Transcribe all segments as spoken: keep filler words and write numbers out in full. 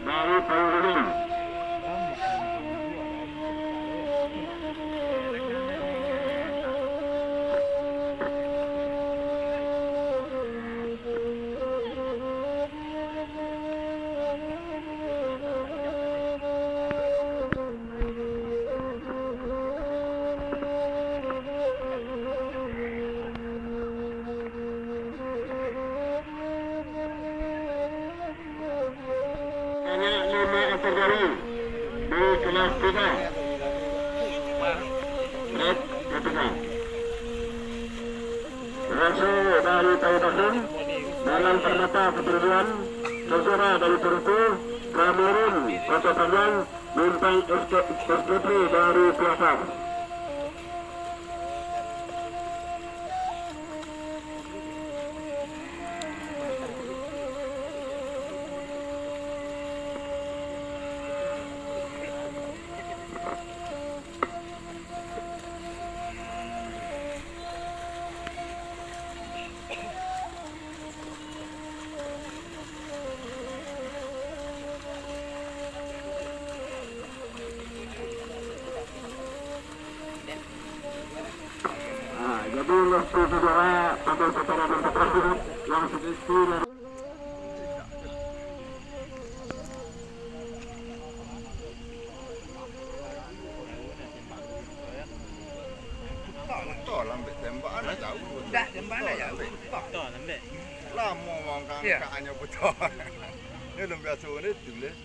Dari Pangulun. Banyak lima ekor dari kelas tiga. Red ketiga. Rasul dari Taibasum, Dalam Permata Keperluan, Saudara dari Perutu, Kamerun Kota Panjang, Bintang S K, S K P dari Puasa. Ah, jadi, untuk saudara, pada putaran yang terakhir, yang sedikit dari Betul lah, ambil tembakan dah jauh. Dah, tembakan dah jauh. Betul lah, ambil. Lamo mangkang. Iya. Kakaknya putar. Dia belum biasa ni, tulis.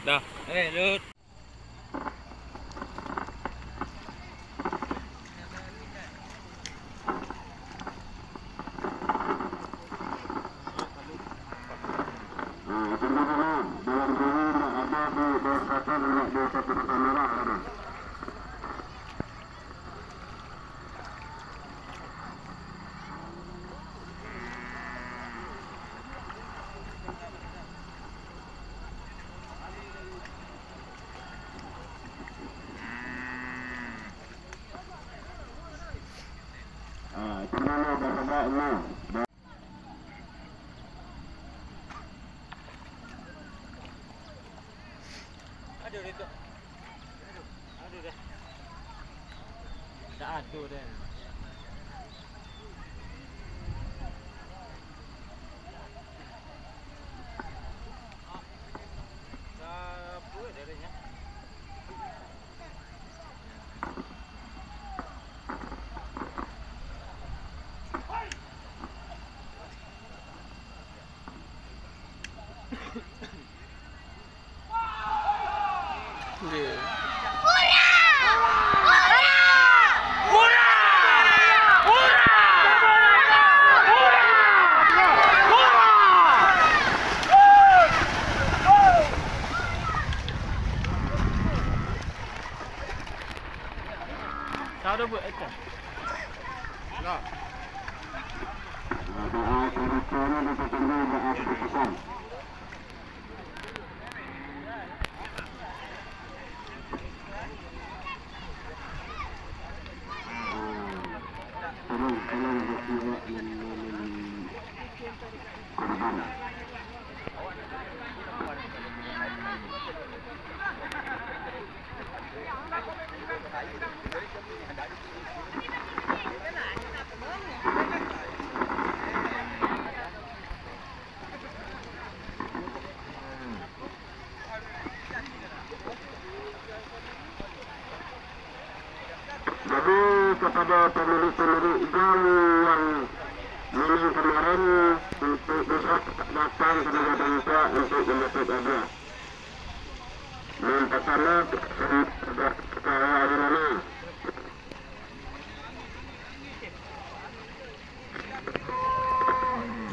Dah. Eh, Lut. Ah, itu dulu, dah sabak dulu. Aduh, dah tu. Aduh, aduh dah. Tak ada dah. Siapa darinya? Sado buek ekor. Lah. Jadi, kepada pemilik-pemilik jam yang minang kamarin, untuk bisa datang ke Medan Banca untuk mendapatkan hadiah. Mampasana ka Irana.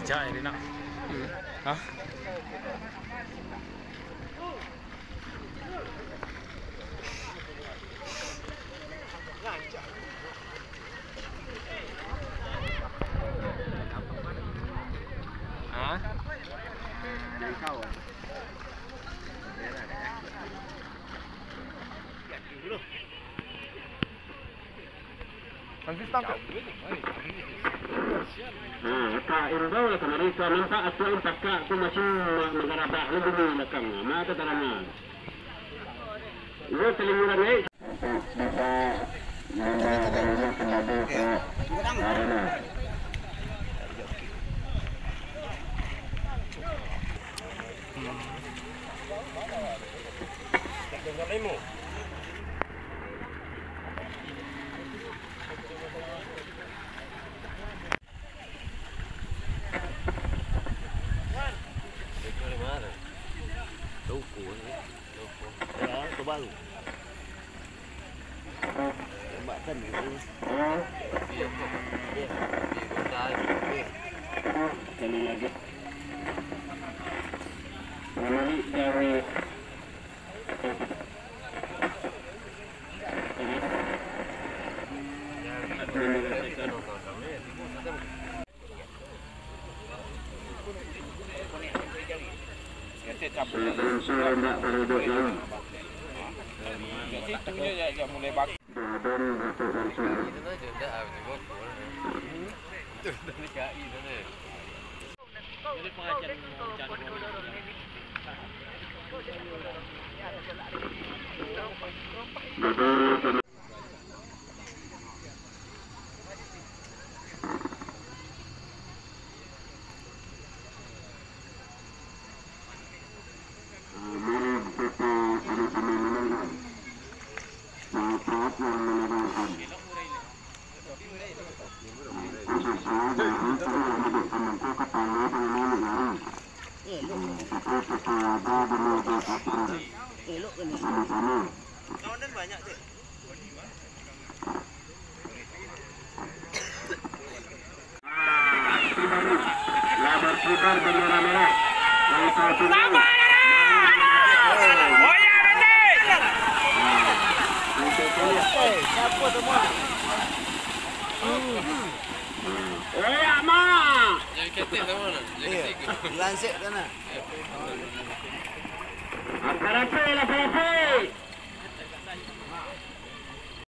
Ijak, Irina. Hah? Hah? Nah, ka imbau lah ka mereka, nampak aturan pakak tu masih ma-, manggarabak lah bunyi belakang. Nah, ka tarang. Iyo, saling urang naik. Untuk bisa membawa dirinya kembali ke arena. Lah berkibar bendera merah. Untuk tunduk. Siapa semua? Eh, Ama! Jangan kreatif sama lah. Jangan Iya. Kreatif. Lansik sana. Apa-apa lah, apa-apa.